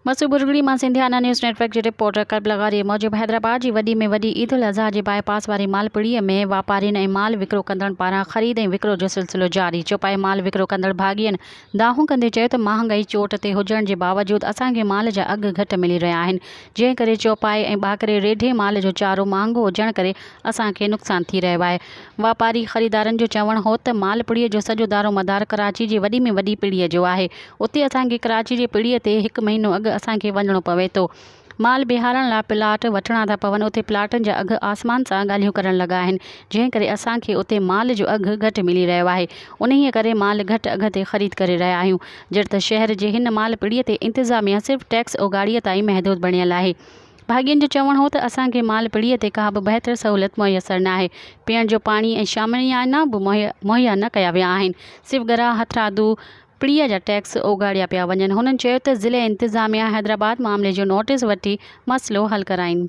مسو ٻرڙي مان Sindhiana news net work جي reporter قلب لغاري موجب حيدرآباد جي وڏي ۾ وڏي عيد الاضحيٰ جي باء پاس واري مال پڙيء ۾ واپارين ۽ مال وڪرو ڪندڙن پاران خريد ۽ وڪرو جو سلسلو جاري چوپائي مال وڪرو ڪندڙ ڀاڳين دانهون ڪندي چيو ته مهانگائي چوٽ تي هجڻ جي باوجود اسان کي مال جا اگهه گهٽ ملي رهيا آهن جنهن ڪري چوپائي ۽ ٻاڪري ريڍي مال جو چارو مهانگو هجڻ ڪري اسان کي نقصان ٿي رهيو آهي. واپاري خريدارن جو چوڻ هو ته مال پڙيء جو سڄو دارومدار ڪراچي جي وڏي ۾ وڏي پڙيء جو آهي اتي اسان کي ڪراچي جي پڙيء تي هڪ مهينو اڳ اسان کي وڃڻو پوي ٿو مال بيهارڻ لاء پلاٽ وٺڻا ٿا پون اتي پلاٽن جا اگهه آسمان سان ڳالهيون ڪرڻ لڳا آهن جنهن ڪري اسان کي اتي مال جو اگهه گهٽ ملي رهيو آهي انهيء ڪري مال گهٽ اگهه تي خريد ڪري رهيا آهيون جڏهن ته شهر جي هن مال پڙيء تي انتظاميا صرف ٽيڪس اوڳاڙيء تائين محدود بڻيل آهي. ڀاڳين جو چوڻ هو ته اسان کي مال پڙيء تي ڪا به بهتر سهولت ميسر ناهي، پيئڻ جو پاڻي ۽ شاميانا به مهيا نه ڪيا ويا آهن، صرف ڳرا هٿرادو پڙيء جا ٽيڪس اوڳاڙيا پيا وڃن، هنن چيو ته ضلعي انتظاميا حيدرآباد معاملي جو نوٽيس وٺي مسئلو حل ڪرائين.